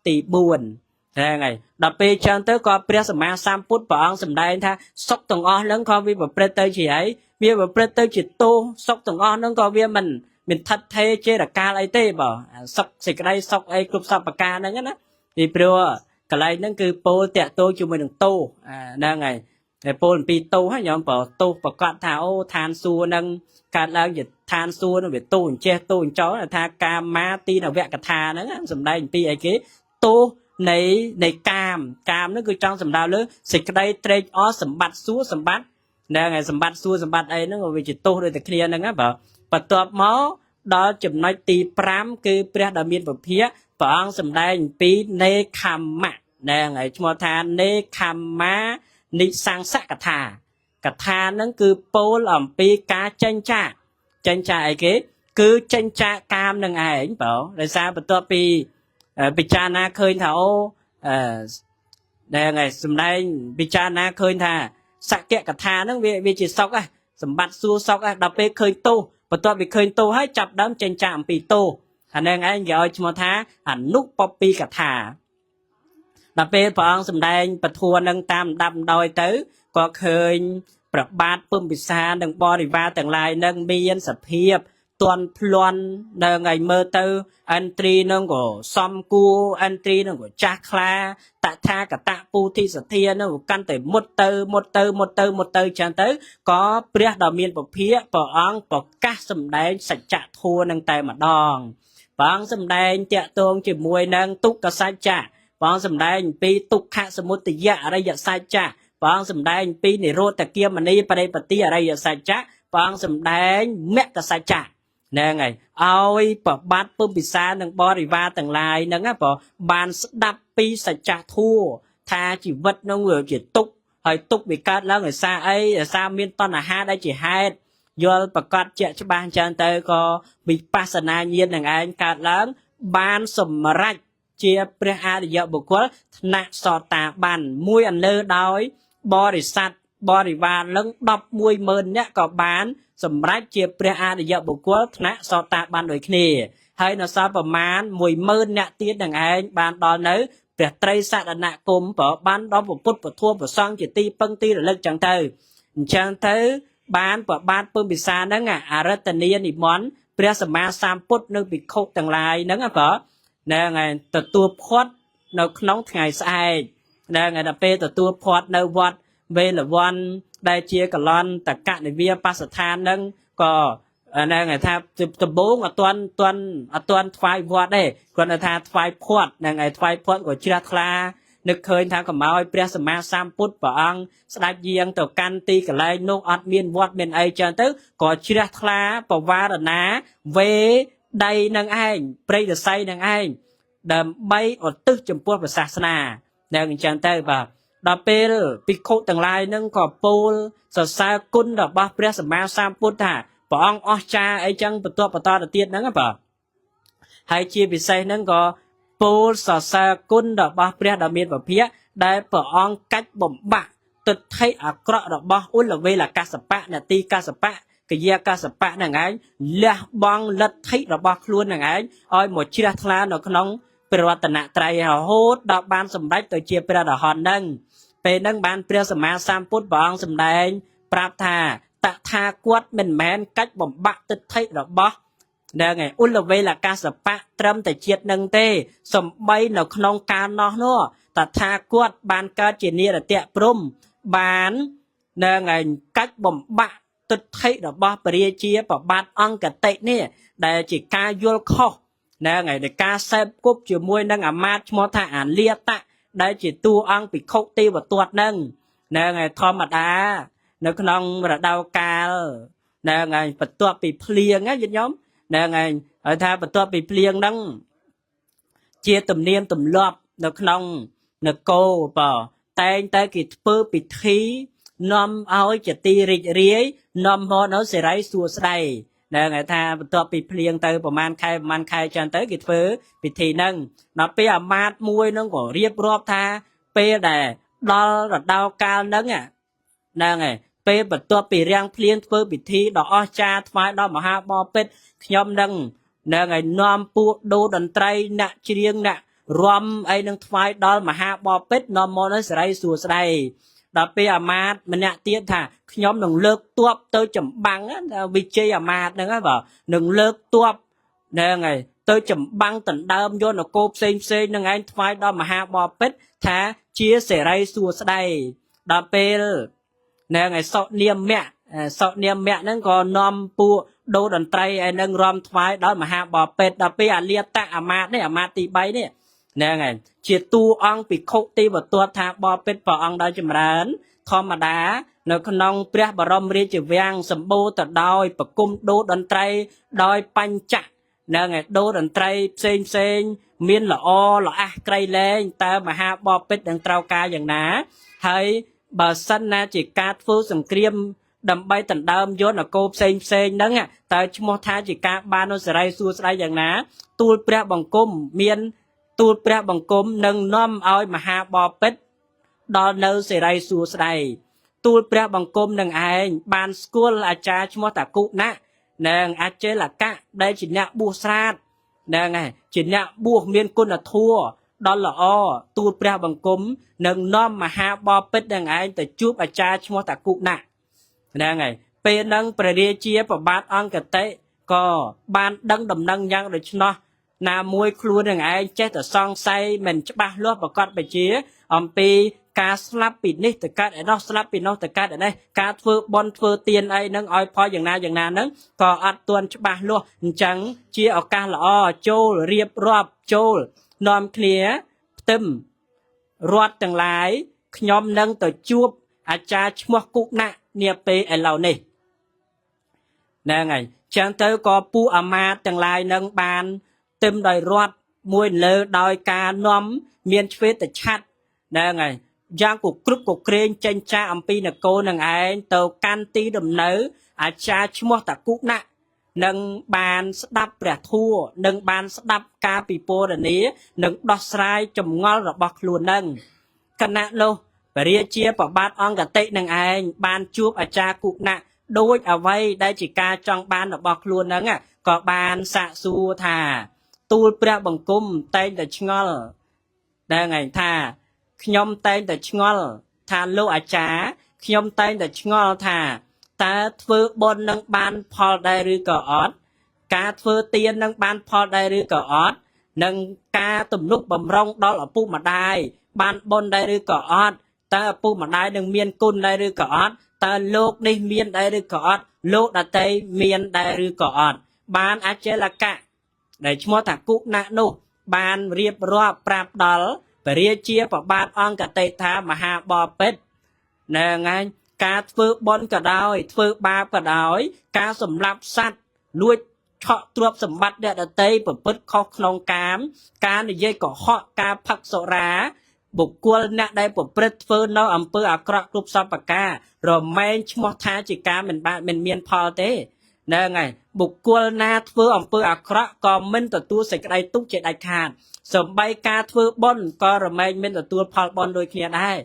ទី4ហ្នឹងហើយដល់ពេលចឹងទៅក៏ព្រះសម្មាសម្ពុទ្ធព្រះអង្គសម្ដែងថាសុខទាំងអស់ហ្នឹងក៏វាប្រព្រឹត្តទៅជាអីវាប្រព្រឹត្តទៅជាទោសសុខទាំងអស់ហ្នឹងក៏វាមិនមានថិតថេរចេរកាលអីទេបើសុខសេចក្តីសុខអីគ្រប់សពប្រការហ្នឹងណាពីព្រោះកន្លែងហ្នឹងគឺពោលតាក់ទងជាមួយនឹងទោសហ្នឹងហើយតែពោលអំពីទោសហ្នឹងញោមបើទោសប្រកាសថាអូឋានសួគ៌ហ្នឹងកើតឡើងជាឋានសួគ៌ហ្នឹងវាទោសអញ្ចេះទោសអញ្ចោថាកាមាទីនវកថាហ្នឹងសំដែងអំពីអីគេទោសនៃកាមកាមហ្នឹងគឺចង់សម្ដៅលើសេចក្តីត្រេកអរសម្បត្តិសួគ៌សម្បត្តិហ្នឹងហើយសម្បត្តិសួគ៌សម្បត្តិអីហ្នឹងវាជាទោសដូចតែគ្នាហ្នឹងណាបើបន្ទាប់មកដល់ចំណុចទី5គឺព្រះដ៏មានពភាព្រះអង្គសម្ដែងអំពីនេខមៈហ្នឹងហើយឈ្មោះថានេខមានិសង្សកថាកថាហ្នឹងគឺពោលអំពីការចេញចាកចេញចាកអីគេគឺចេញចាកកាមនឹងឯងបើដោយសារបន្ទាប់ពីពិចារណាឃើញថាអូអឺហ្នឹងហើយសម្ដែងពិចារណាឃើញថាសក្យកថាហ្នឹងវាជាសុខហ៎សម្បត្តិសួរសុខហ៎ដល់ពេលឃើញទោសបន្ទាប់ពីឃើញទោសហើយចាប់ដើមចេញចាកអំពីទោសអាហ្នឹងឯងគេឲ្យឈ្មោះថាអនុពពីកថាដល់ពេលព្រះអង្គសម្ដែងពធនឹងតាមដាប់ដោយទៅក៏ឃើញប្របាទពុំពិសានិងបរិវារទាំងឡាយនឹងមានសភាពទន់ភ្លន់នៅថ្ងៃមើលទៅឥន្ទ្រីនឹងក៏សំគួរឥន្ទ្រីនឹងក៏ចាស់ខ្លាតថាគតពុទ្ធិសទ្ធានឹងក៏កាន់តែមុតទៅមុតទៅមុតទៅមុតទៅចឹងទៅក៏ព្រះដ៏មានពភាព្រះអង្គប្រកាសសម្ដែងសច្ចធម៌នឹងតែម្ដងព្រះអង្គសម្ដែងតាក់ទងជាមួយនឹងទុក្ខសច្ចៈព្រះអង្គសម្ដែងពីទុក្ខសមុទយៈអរិយសច្ចៈព្រះអង្គសម្ដែងពីនិរោធគាមនីបរិបតិអរិយសច្ចៈព្រះអង្គសម្ដែងមគ្គសច្ចៈហ្នឹងហើយឲ្យប្របាទពុំពិសានិងបរិវារទាំងឡាយហ្នឹងណាព្រោះបានស្ដាប់ពីសច្ចធម៌ថាជីវិតហ្នឹងវាជាទុក្ខហើយទុក្ខវាកើតឡើងដោយសារអីដោយសារមានតណ្ហាដែលជាហេតុយល់ប្រកាសជាក់ច្បាស់អញ្ចឹងទៅក៏វិបស្សនាញាណនឹងឯងកើតឡើងបានសម្រេចជាព្រះអរិយបុគ្គលថ្នាក់សតាបានមួយអន្លើដោយបរិស័ទបរិវារនឹង110,000នាក់ក៏បានសម្រេចជាព្រះអរិយបុគ្គលថ្នាក់សតាបានដូចគ្នាហើយនៅសល់ប្រមាណ10000នាក់ទៀតនឹងឯងបានដល់នៅព្រះត្រីសរណគមប្របានដល់ពុទ្ធពធប្រសង្ឃជាទីពឹងទីរលឹកចឹងទៅអញ្ចឹងទៅបានប្របាទពឹមពិសាហ្នឹងអរតនីនិមន្តព្រះសម្មាសម្ពុទ្ធនៅភិក្ខុទាំងឡាយហ្នឹងបើហ្នឹងហើយទទួលផាត់នៅក្នុងថ្ងៃស្អែកហ្នឹងហើយដល់ពេលទទួលផាត់នៅវត្តវេលវ័នដែលជាកលន្តកនិវាបស្ថានហ្នឹងក៏ហ្នឹងហើយថាដំបូងអត់ទាន់ទាន់អត់ទាន់ថ្វាយវត្តទេគាត់ថាថ្វាយភ័ព្វហ្នឹងហើយថ្វាយភ័ព្វក៏ជ្រះថ្លានឹកឃើញថាកុំឲ្យព្រះសម្មាសម្ពុទ្ធព្រះអង្គស្ដេចយាងទៅកាន់ទីកន្លែងនោះអត់មានវត្តមានអីចឹងទៅក៏ជ្រះថ្លាបវារណាវេដីនឹងឯងព្រៃរស័យនឹងឯងដើម្បីឧទ្ទិសចំពោះព្រះសាសនានឹងអញ្ចឹងទៅបាទ ដល់ពេលភិក្ខុទាំងឡាយហ្នឹងក៏ពោលសរសើរគុណរបស់ព្រះសម្មាសម្ពុទ្ធថាព្រះអង្គអស្ចារ្យអីចឹងបន្ទាប់បន្តទៅទៀតហ្នឹងបាទហើយជាពិសេសហ្នឹងក៏ពោលសរសើរគុណរបស់ព្រះដ៏មានពភាកដែលព្រះអង្គកាច់បំបាក់ទិដ្ឋិអាក្រក់របស់ឧលវេលកសបៈនទីកសបៈកយាកសបៈហ្នឹងឯងលះបង់លទ្ធិរបស់ខ្លួនហ្នឹងឯងឲ្យមកជ្រះថ្លានៅក្នុងព្រះរតនត្រ័យរហូតដល់បានសម្រេចទៅជាព្រះអរហន្តហ្នឹងពេលហ្នឹងបានព្រះសម្មាសម្ពុទ្ធព្រះអង្គសម្ដែងប្រាប់ថាតថាគតមិនមែនកាច់បំបាក់ទិដ្ឋិរបស់ហ្នឹងឯងឧលវេលកសបៈត្រឹមតែជាតិនឹងទេសំបីនៅក្នុងកាលនោះនោះតថាគតបានកើតជានិរតៈព្រំបានហ្នឹងឯងកាច់បំបាក់ទិដ្ឋិរបស់ព្រះរាជាប្របាទអង្គតិនេះដែលជាការយល់ខុសហ្នឹងឯងនៃការសេពគប់ជាមួយនឹងអាមាត្យឈ្មោះថាអាលាតៈដែលជាតួអង្គភិក្ខុទេវទត្តហ្នឹងហ្នឹងឯងធម្មតានៅក្នុងរដូវកាលហ្នឹងឯងបន្ទាប់ពីភ្លៀងណាញាតិញោមហ្នឹងឯងហើយថាបន្ទាប់ពីភ្លៀងហ្នឹងជាទំនៀមទម្លាប់នៅក្នុងនគរបើតែងតែគេធ្វើពិធីនាំឲ្យជាទីរីករាយនាំមកនៅសេរីសួស្តីហ្នឹងហើយថាបន្ទាប់ពីភ្លៀងទៅប្រហែលខែប្រហែលខែចឹងទៅគេធ្វើពិធីហ្នឹងដល់ពេលអាមាត្យមួយហ្នឹងក៏រៀបរាប់ថាពេលដែលដល់រដូវកាលហ្នឹងហ្នឹងហើយពេលបន្ទាប់ពីរាំងភ្លៀងធ្វើពិធីដ៏អស្ចារ្យថ្វាយដល់មហាបពិត្រខ្ញុំនឹងហ្នឹងហើយនាំពួកដូតន្ត្រីអ្នកច្រៀងអ្នករំអីនឹងថ្វាយដល់មហាបពិត្រនាំមកនៅសេរីសួស្តីដល់ពេលអាមាត្យម្នាក់ទៀតថាខ្ញុំនឹងលើកទ័ពទៅចម្បាំងវិជ័យអាមាត្យហ្នឹងបាទនឹងលើកទ័ពហ្នឹងហើយទៅចម្បាំងដណ្ដើមយកនគរផ្សេងផ្សេងនឹងឯងថ្វាយដល់មហាបពិត្រថាជាសេរីសួស្តីដល់ពេលហ្នឹងហើយសុនាមៈសុនាមៈហ្នឹងក៏នាំពួកដូតន្ត្រីឯនឹងរំថ្វាយដល់មហាបពិត្រដល់ពេលអាលាតៈអាមាត្យនេះអាមាត្យទី3នេះហ្នឹងហើយជាតួអង្គភិក្ខុទេវទត្តថាបពិត្រព្រះអង្គដល់ចម្រើនធម្មតានៅក្នុងព្រះបរមរាជវាំងសម្បូរទៅដោយប្រគំដូតន្ត្រីដោយបញ្ចៈហ្នឹងហើយដូតន្ត្រីផ្សេងផ្សេងមានល្អល្អះក្រៃលែងតើមហាបពិត្រនឹងត្រូវការយ៉ាងណាហើយបើសិនណាជាការធ្វើសង្គ្រាមដើម្បីដណ្ដើមយកនគរផ្សេងផ្សេងហ្នឹងតើឈ្មោះថាជាការបាននូវសេរីសួស្តីយ៉ាងណាទូលព្រះបង្គំមានទូលព្រះបង្គំនឹងនាំឲ្យមហាបពិត្រដល់នៅសេរីសួស្តីទូលព្រះបង្គំនឹងឯងបានស្គាល់អាចារ្យឈ្មោះតាគុណៈនិងអចេលកៈដែលជាអ្នកបួសស្រាតហ្នឹងហើយជាអ្នកបួសមានគុណធម៌ដល់ល្អទូលព្រះបង្គំនឹងនាំមហាបពិត្រនឹងឯងទៅជួបអាចារ្យឈ្មោះតាគុណៈហ្នឹងហើយពេលហ្នឹងព្រះរាជាប្របាទអង្គតិក៏បានដឹងដំណឹងយ៉ាងដូច្នោះណាមួយខ្លួននឹងឯងចេះតែសង្ស័យមិនច្បាស់លាស់ប្រកបបជាអំពីការស្លាប់ពីនេះទៅកើតឯនោះស្លាប់ពីនោះទៅកើតឯនេះការធ្វើបុណ្យធ្វើទានអីហ្នឹងឲ្យផលយ៉ាងណាយ៉ាងណាហ្នឹងក៏អត់ទាន់ច្បាស់លាស់អញ្ចឹងជាឱកាសល្អចូលរៀបរាប់ចូលនាំគ្នាផ្ទឹមរត់ទាំងឡាយខ្ញុំនឹងទៅជួបអាចារ្យឈ្មោះគុណៈនាពេលឥឡូវនេះហ្នឹងហើយចឹងទៅក៏ពួកអាមាត្យទាំងឡាយនឹងបានទឹមដោយរត់មួយលើដោយការនាំមានឆ្វេតឆ័ត្រហ្នឹងហើយយ៉ាងគគ្រប់គក្រែងចេញចាកអំពីនគរនឹងឯងទៅកាន់ទីដំណៅអាចារ្យឈ្មោះតាគុណៈនឹងបានស្ដាប់ព្រះធម៌នឹងបានស្ដាប់ការពិពណ៌នានឹងដោះស្រាយចម្ងល់របស់ខ្លួននឹងគណៈនោះព្រះរាជាប្របាទអង្គតិនឹងឯងបានជួបអាចារ្យគុណៈដោយអ្វីដែលជាការចង់បានរបស់ខ្លួនហ្នឹងក៏បានសាកសួរថាទូលព្រះបង្គំតែងតែឆ្ងល់ហ្នឹងឯងថាខ្ញុំតែងតែឆ្ងល់ថាលោកអាចារ្យខ្ញុំតែងតែឆ្ងល់ថាតើធ្វើបុណ្យនឹងបានផលដែរឬក៏អត់ការធ្វើទាននឹងបានផលដែរឬក៏អត់និងការទំនុកបំរុងដល់ឪពុកម្ដាយបានបុណ្យដែរឬក៏អត់តើឪពុកម្ដាយនឹងមានគុណដែរឬក៏អត់តើលោកនេះមានដែរឬក៏អត់លោកដតីមានដែរឬក៏អត់បានអចេលកៈដែលឈ្មោះថាគុណៈនោះបានរៀបរាប់ប្រាប់ដល់ព្រះរាជាប្របាទអង្គតិថាមហាបពិត្រហ្នឹងហើយការធ្វើបុណ្យក៏ដោយធ្វើបាបក៏ដោយការសម្លាប់សត្វលួចឆក់ទ្រព្យសម្បត្តិអ្នកដទៃប្រព្រឹត្តខុសក្នុងកាមការនិយាយកុហកការផឹកសុរា បុគ្គលអ្នកដែលប្រព្រឹត្តធ្វើនៅអំពើអាក្រក់គ្រប់សពប្រការរមែងឈ្មោះថាជាការមិនបានមិនមានផលទេហ្នឹងហើយបុគ្គលណាធ្វើអំពើអាក្រក់ក៏មិនទទួលសេចក្តីទុក្ខជាដាច់ខាតសំបីការធ្វើបុណ្យក៏រមែងមិនទទួលផលបុណ្យដូចគ្នាដែរ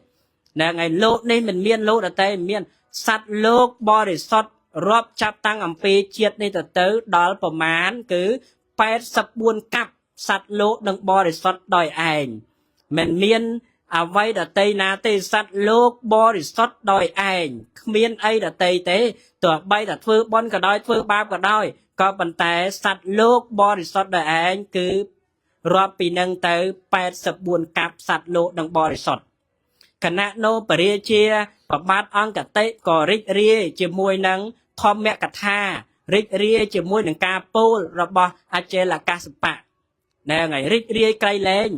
ហ្នឹងហើយលោកនេះមិនមានលោកដទៃមានសត្វលោកបរិសុទ្ធរាប់ចាប់តាំងអំពីជាតិនេះទៅដល់ប្រមាណគឺ84កັບសត្វលោកនឹងបរិសុទ្ធដោយឯងមិនមានអ្វីដតីណាទេសត្វលោកបរិសុទ្ធដោយឯងគ្មានអីដតីទេទោះបីតែធ្វើបុណ្យក៏ដោយធ្វើបាបក៏ដោយក៏ប៉ុន្តែសត្វលោកបរិសុទ្ធដោយឯងគឺរាប់ពីនឹងទៅ84កັບសត្វលោកនឹងបរិសុទ្ធគណៈនោពរាជាប្របាទអង្គតិក៏រីករាយជាមួយនឹងធម្មកថារីករាយជាមួយនឹងការពោលរបស់អចេលកសបៈហ្នឹងហើយរីករាយក្រៃលែង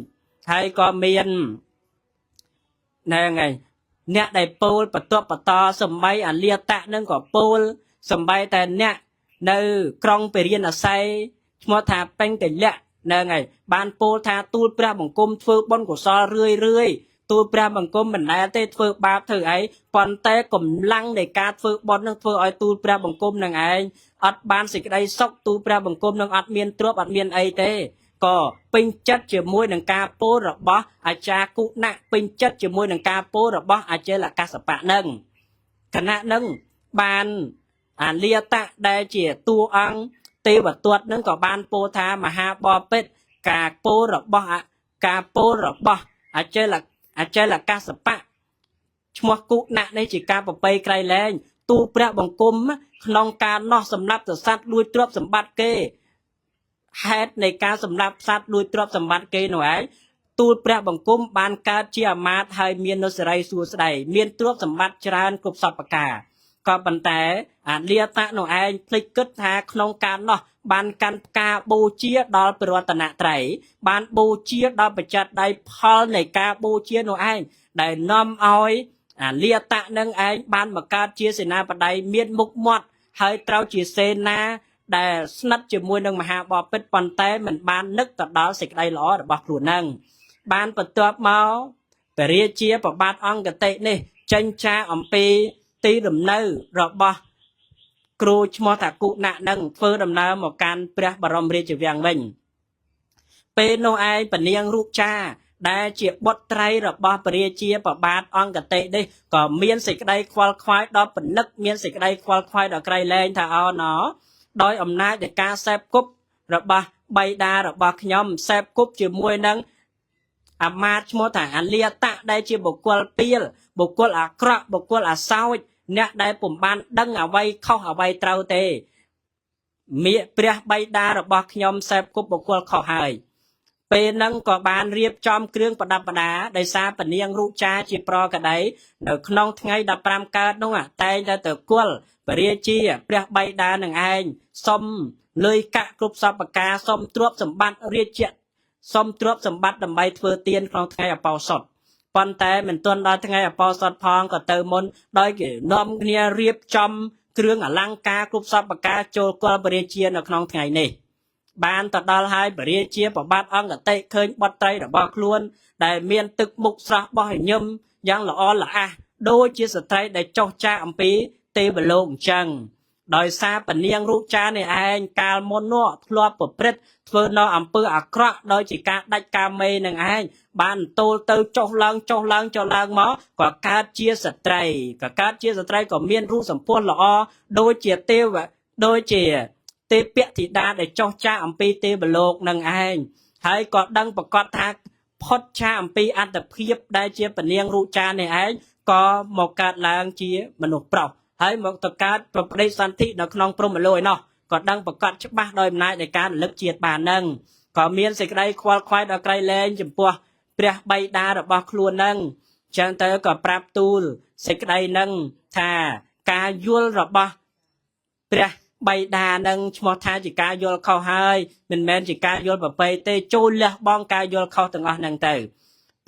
ហើយក៏មានហ្នឹងហើយអ្នកដែលពោលបន្ទាប់បន្តសំបីអាលាតៈនឹងក៏ពោលសំបីតែអ្នកនៅក្រុងពរាណសីឈ្មោះថាពេញកលៈហ្នឹងហើយបានពោលថាទូលព្រះបង្គំធ្វើបុណ្យកុសលរឿយរឿយទូលព្រះបង្គំមិនដែលទេធ្វើបាបធ្វើអីប៉ុន្តែកម្លាំងនៃការធ្វើបុណ្យនឹងធ្វើឲ្យទូលព្រះបង្គំនឹងឯងអត់បានសេចក្តីសុខទូលព្រះបង្គំនឹងអត់មានទ្រព្យអត់មានអីទេក៏ពេញចិត្តជាមួយនឹងការពោលរបស់អាចារ្យគុណៈពេញចិត្តជាមួយនឹងការពោលរបស់អចេលកសបៈនឹងគណៈនឹងបានអាលាតៈដែលជាតួអង្គទេវទត្តនឹងក៏បានពោលថាមហាបពិតការពោលរបស់ការពោលរបស់អចេលកសបៈឈ្មោះគុណៈនេះជាការប្រពៃក្រៃលែងទូព្រះបង្គំក្នុងការនោះសម្លាប់សត្វលួចទ្រព្យសម្បត្តិគេហេតុនៃការសម្លាប់សត្វលួចទ្រព្យសម្បត្តិគេនោះឯងទូលព្រះបង្គំបានកើតជាអាមាត្យហើយមាននុសិរីសួស្តីមានទ្រព្យសម្បត្តិច្រើនគ្រប់សពប្រការក៏ប៉ុន្តែអាលាតៈនោះឯងភ្លេចគិតថាក្នុងការនោះបានកាន់ផ្កាបូជាដល់ព្រះរតនត្រ័យបានបូជាដល់បច្ច័យដៃផលនៃការបូជានោះឯងដែលនាំឲ្យអាលាតៈនឹងឯងបានមកកើតជាសេនាបតីមានមុខមាត់ហើយត្រូវជាសេនាដែលស្និទ្ធជាមួយនឹងមហាបពិតប៉ុន្តែមិនបាននឹកទៅដល់សេចក្តីល្អរបស់ខ្លួននឹងបានបន្ទាប់មកព្រះរាជាប្របាទអង្គតិនេះចេញចាអំពីទីលំនៅរបស់គ្រូឈ្មោះថាគុណៈនឹងធ្វើដំណើរមកកាន់ព្រះបរមរាជវាំងវិញពេលនោះឯងពនាងរូបចាដែលជាបុត្រីរបស់ព្រះរាជាប្របាទអង្គតិនេះក៏មានសេចក្តីខ្វល់ខ្វាយដល់ពនឹកមានសេចក្តីខ្វល់ខ្វាយដល់ក្រៃលែងថាអោណដោយអំណាចនៃការសេពគប់របស់បៃតារបស់ខ្ញុំសេពគប់ជាមួយនឹងអាមាត្យឈ្មោះថាអាលាតៈដែលជាបុគ្គលពីលបុគ្គលអាក្រក់បុគ្គលអាសោចអ្នកដែលពុំបានដឹងអ្វីខុសអ្វីត្រូវទេមាព្រះបៃតារបស់ខ្ញុំសេពគប់បុគ្គលខុសហើយពេលហ្នឹងក៏បានរៀបចំគ្រឿងប្រដាប់ប្រដាដោយសារពនាងរូបចាជាប្រកដីនៅក្នុងថ្ងៃ15កើតនោះតែងតែទៅគល់ព្រះរាជាព្រះបៃតានឹងឯងសុំលុយកាក់គ្រប់សពការសុំទ្រព្យសម្បត្តិរាជសុំទ្រព្យសម្បត្តិដើម្បីធ្វើទានក្នុងថ្ងៃអបោសុតប៉ុន្តែមិនទាន់ដល់ថ្ងៃអបោសុតផងក៏ទៅមុនដោយគេនាំគ្នារៀបចំគ្រឿងអលង្ការគ្រប់សពការចូលគល់ព្រះរាជានៅក្នុងថ្ងៃនេះបានទៅដល់ហើយព្រះរាជាប្របាទអង្គតិឃើញបុត្រីរបស់ខ្លួនដែលមានទឹកមុខស្រស់បោះញញឹមយ៉ាងល្អល្អះដូចជាស្ត្រីដែលចុះចាអំពីទេវលោកអញ្ចឹងដោយសារពនាងរូបចានេះឯងកាលមុននោះធ្លាប់ប្រព្រឹត្តធ្វើនៅអំពើអាក្រក់ដោយជាការដាច់កាមេនឹងឯងបានទោលទៅចុះឡើងចុះឡើងចុះឡើងមកក៏កើតជាស្ត្រីក៏កើតជាស្ត្រីក៏មានរូបសម្ផស្សល្អដូចជាទេវដូចជាទេពធីតាដែលចុះចាអំពីទេវលោកនឹងឯងហើយក៏ដឹងប្រកាសថាផុតចាអំពីអត្តភាពដែលជាពនាងរូបចានេះឯងក៏មកកើតឡើងជាមនុស្សប្រុសហើយមកទៅកើតប្រព្រឹត្តសន្ធិនៅក្នុងព្រហ្មលោកឯណោះក៏ដឹងប្រកាសច្បាស់ដោយអំណាចនៃការរលឹកជាតិបាននឹងក៏មានសេចក្តីខ្វល់ខ្វាយដល់ក្រៃលែងចំពោះព្រះបៃតារបស់ខ្លួននឹងចឹងទៅក៏ប្រាប់ទូលសេចក្តីនឹងថាការយល់របស់ព្រះបៃតានឹងឈ្មោះថាជាការយល់ខុសហើយមិនមែនជាការយល់ប្រពៃទេចូលលះបង់ការយល់ខុសទាំងអស់ហ្នឹងទៅ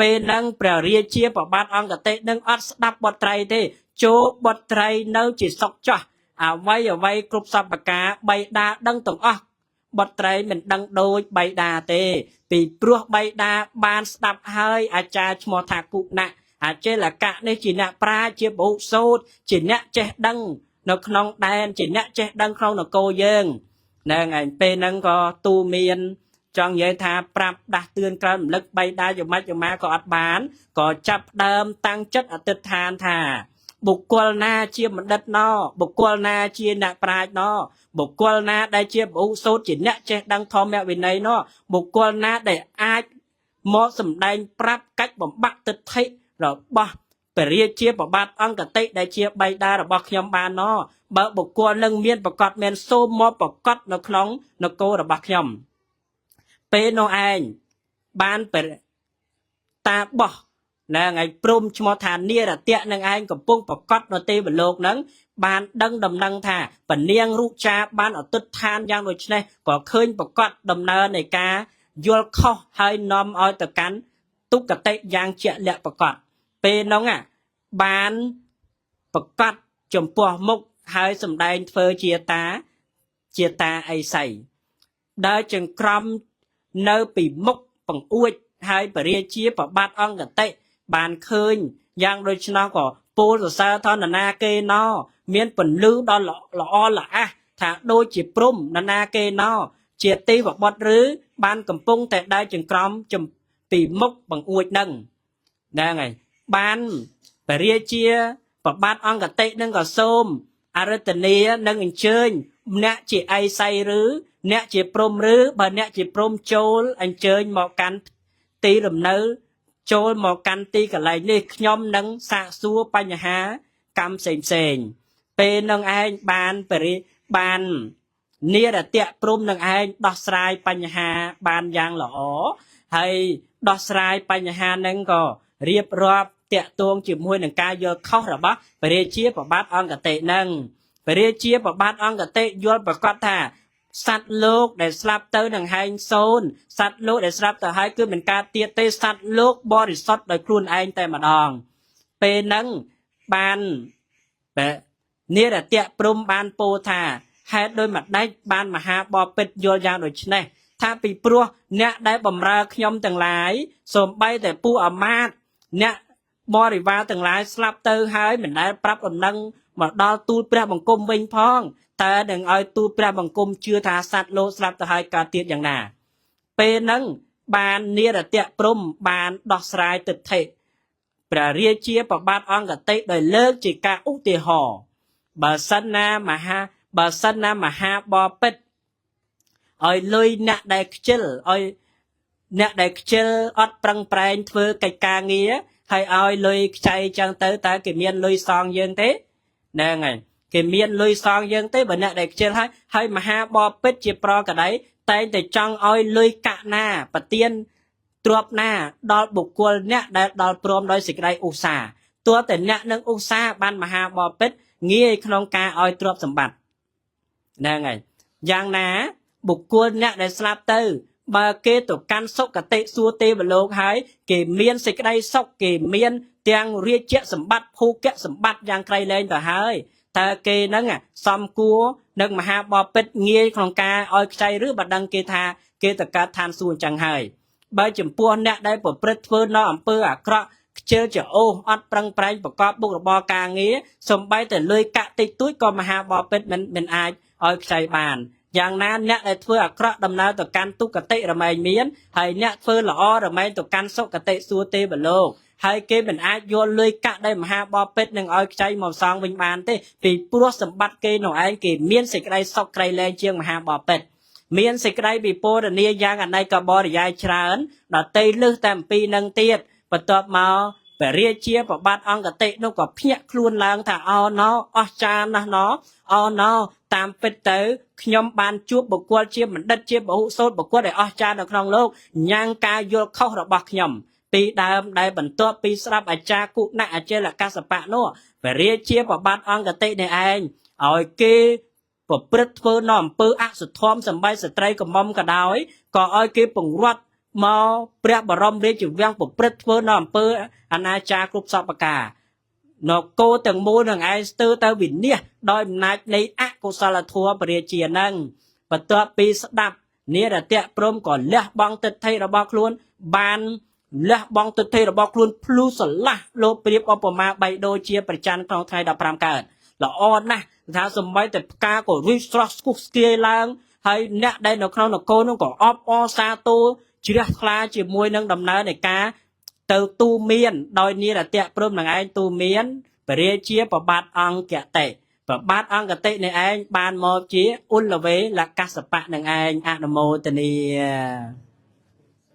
ពេលហ្នឹងព្រះរាជាប្របាទអង្គតិនឹងអត់ស្ដាប់បុត្រីទេចូលបុត្រីនៅជាសុកចោះអ្វីអ្វីគ្រប់សពការបៃតាដឹងទាំងអស់ បុត្រីមិនដឹងដូចបៃតាទេ ពីព្រោះបៃតាបានស្ដាប់ហើយអាចារ្យឈ្មោះថាគុណៈអចេលកៈនេះជាអ្នកប្រាជ្ញជាបុសូត្រជាអ្នកចេះដឹងនៅក្នុងដែនជាអ្នកចេះដឹងក្នុងនគរយើងហ្នឹងឯងពេលហ្នឹងក៏ទូមានចង់និយាយថាប្រាប់ដាស់តឿនក្រោយរំលឹកបៃតាយម៉ាច់យម៉ាក៏អត់បានក៏ចាប់ដើមតាំងចិត្តអធិដ្ឋានថាបុគ្គលណាជាបណ្ឌិតណបុគ្គលណាជាអ្នកប្រាជ្ញណបុគ្គលណាដែលជាបុសូត្រជាអ្នកចេះដឹងធម្មវិន័យណបុគ្គលណាដែលអាចមកសម្ដែងប្រាប់កាច់បំបាក់ទិដ្ឋិរបស់ព្រះរាជាប្របាទអង្គតិដែលជាបៃតារបស់ខ្ញុំបានណបើបុគ្គលនឹងមានប្រកបមានសូមមកប្រកបនៅក្នុងនគររបស់ខ្ញុំពេលនោះឯងបានតាបោះហ្នឹងឯងព្រំឈ្មោះថានិរតៈនឹងឯងកំពុងប្រកបនៅទេវលោកហ្នឹងបានដឹងដំណឹងថាពនាងរុចាបានអធិដ្ឋានយ៉ាងដូចនេះក៏ឃើញប្រកបដំណើរនៃការយល់ខុសហើយនាំឲ្យទៅកាន់ទុគតិយ៉ាងជាក់លាក់ប្រកបពេលនោះបានប្រកបចំពោះមុខហើយសម្ដែងធ្វើជាតាជាតាអីសីដើរចង្ក្រមនៅពីមុខបង្អួចហើយពរាជាប្របាទអង្គតិបានឃើញយ៉ាងដូច្នោះក៏ពោលសរសើរថនណាគេណមានពន្លឺដល់ល្អល្អះថាដូចជាព្រំនណាគេណជាទេវបុត្រឬបានកំពុងតែដើរចង្ក្រមពីមុខបង្អួចនឹងហ្នឹងហើយបានពរាជាប្របាទអង្គតិនឹងក៏សូមអរិតនីនឹងអញ្ជើញអ្នកជាអីសីឬអ្នកជាព្រំឬបើអ្នកជាព្រំចូលអញ្ជើញមកកាន់ទីលំនៅចូលមកកាន់ទីកន្លែងនេះខ្ញុំនឹងសាកសួរបញ្ហាកម្មផ្សេងផ្សេងពេលនឹងឯងបានបរិបាននិរតៈព្រំនឹងឯងដោះស្រាយបញ្ហាបានយ៉ាងល្អហើយដោះស្រាយបញ្ហានឹងក៏រៀបរាប់តាក់ទងជាមួយនឹងការយល់ខុសរបស់ព្រះរាជាប្របាទអង្គតិនឹងព្រះរាជាប្របាទអង្គតិយល់ប្រកបថាសត្វលោកដែលស្លាប់ទៅនឹងហែងសូន្យសត្វលោកដែលស្លាប់ទៅហើយគឺមិនកើតទៀតទេសត្វលោកបរិសុទ្ធដោយខ្លួនឯងតែម្ដងពេលហ្នឹងបាននិរតៈព្រំបានពោលថាហេតុដោយម្ដេចបានមហាបពិតយល់យ៉ាងដូចនេះថាពីព្រោះអ្នកដែលបំរើខ្ញុំទាំងឡាយសូម្បីតែពួកអាមាត្យអ្នកបរិវារទាំងឡាយស្លាប់ទៅហើយមិនដែលប្រាប់ដំណឹងមកដល់ទូលព្រះបង្គំវិញផងតើនឹងឲ្យទូលព្រះបង្គំជឿថាសត្វលោកស្លាប់ទៅហើយកើតទៀតយ៉ាងណាពេលហ្នឹងបាននិរតៈព្រំបានដោះស្រាយទិដ្ឋិព្រះរាជាប្របាទអង្គតិដោយលើកជាការឧទាហរណ៍បើសិនណាមហាបពិតឲ្យលុយអ្នកដែលខ្ជិលឲ្យអ្នកដែលខ្ជិលអត់ប្រឹងប្រែងធ្វើកិច្ចការងារហើយឲ្យលុយខ្ចីចឹងទៅតើគេមានលុយសងយើងទេហ្នឹងហើយគេមានលុយសងយើងទេបើអ្នកដែលខ្ជិលហើយហើយមហាបពិតជាប្រកដីតែងតែចង់ឲ្យលុយកាក់ណាប្រទៀនទ្រព្យណាដល់បុគ្គលអ្នកដែលដល់ព្រមដោយសេចក្តីឧស្សាហ៍ទោះតែអ្នកនឹងឧស្សាហ៍បានមហាបពិតងាយក្នុងការឲ្យទ្រព្យសម្បត្តិហ្នឹងហើយយ៉ាងណាបុគ្គលអ្នកដែលស្លាប់ទៅបើគេទៅកាន់សុគតិសួគ៌ទេវលោកហើយគេមានសេចក្តីសុខគេមានទាំងរាជសម្បត្តិភូកសម្បត្តិយ៉ាងក្រៃលែងទៅហើយតើគេនឹងសំគួរនឹងមហាបពិតងាយក្នុងការឲ្យខ្ចីឬបើដឹងគេថាគេទៅកើតឋានសួគ៌អញ្ចឹងហើយបើចំពោះអ្នកដែលប្រព្រឹត្តធ្វើនៅអំពើអាក្រក់ខ្ជិលច្អូសអត់ប្រឹងប្រែងប្រកបមុខរបរការងារសំបីតែលុយកាក់តិចតួចក៏មហាបពិតមិនអាចឲ្យខ្ចីបានយ៉ាងណាអ្នកដែលធ្វើអាក្រក់ដំណើរទៅកាន់ទុគតិរមែងមានហើយអ្នកធ្វើល្អរមែងទៅកាន់សុគតិសួគ៌ទេវលោកហើយគេមិនអាចយកលុយកាក់ដែលមហាបពិតនឹងឲ្យខ្ចីមកសងវិញបានទេពីព្រោះសម្បត្តិគេនោះឯងគេមានសេចក្តីសុខក្រៃលែងជាងមហាបពិតមានសេចក្តីវិពរនីយ៉ាងអនេកបរិយាយច្រើនដតីលឹះតែអំពីនឹងទៀតបន្ទាប់មកព្រះរាជាប្របាទអង្គតិនោះក៏ភ្ញាក់ខ្លួនឡើងថាអោណោអស្ចារ្យណាស់ណោអោណោតាមពិតទៅខ្ញុំបានជួបបុគ្គលជាបណ្ឌិតជាពហុសូត្របុគ្គលដែលអស្ចារ្យនៅក្នុងលោកញ៉ាំងការយល់ខុសរបស់ខ្ញុំពីដើមដែលបន្ទាប់ពីស្ដាប់អាចារ្យគុណអចេលកសបៈនោះព្រះរាជាប្របាទអង្គតិនេះឯងឲ្យគេប្រព្រឹត្តធ្វើនៅអំពើអសុធមសំបីស្ត្រីកំមុំក៏ដោយក៏ឲ្យគេពង្រត់មកព្រះបរមរាជវាំងប្រព្រឹត្តធ្វើនៅអំពើអនាចារគ្រប់សពការនគរទាំងមូលនឹងឯងស្ទើរទៅវិនិច្ឆ័យដោយអំណាចនៃអកុសលធម៌ព្រះរាជានឹងបន្ទាប់ពីស្ដាប់ និរតៈព្រមក៏លះបង់ទិដ្ឋិរបស់ខ្លួន បានលះបង់ទិដ្ឋិរបស់ខ្លួនភ្លឺស្រឡះ លោកប្រៀបឧបមាបីដូចជាប្រច័នក្នុងថ្ងៃ15កើតល្អណាស់ ថាសំបីតែផ្កាក៏រីកស្រស់ស្គុះស្គាយឡើង ហើយអ្នកដែលនៅក្នុងនគរនោះក៏អបអរសាទរជ្រះថ្លាជាមួយនឹងដំណើរនៃការទៅទូមាន ដោយនិរតៈព្រមនឹងឯងទូមានពរាជាប្របាទអង្គតិប្របាទអង្គតិនេះឯងបានមកជាឧលវេលកសបៈនឹងឯងអនុមោទនា។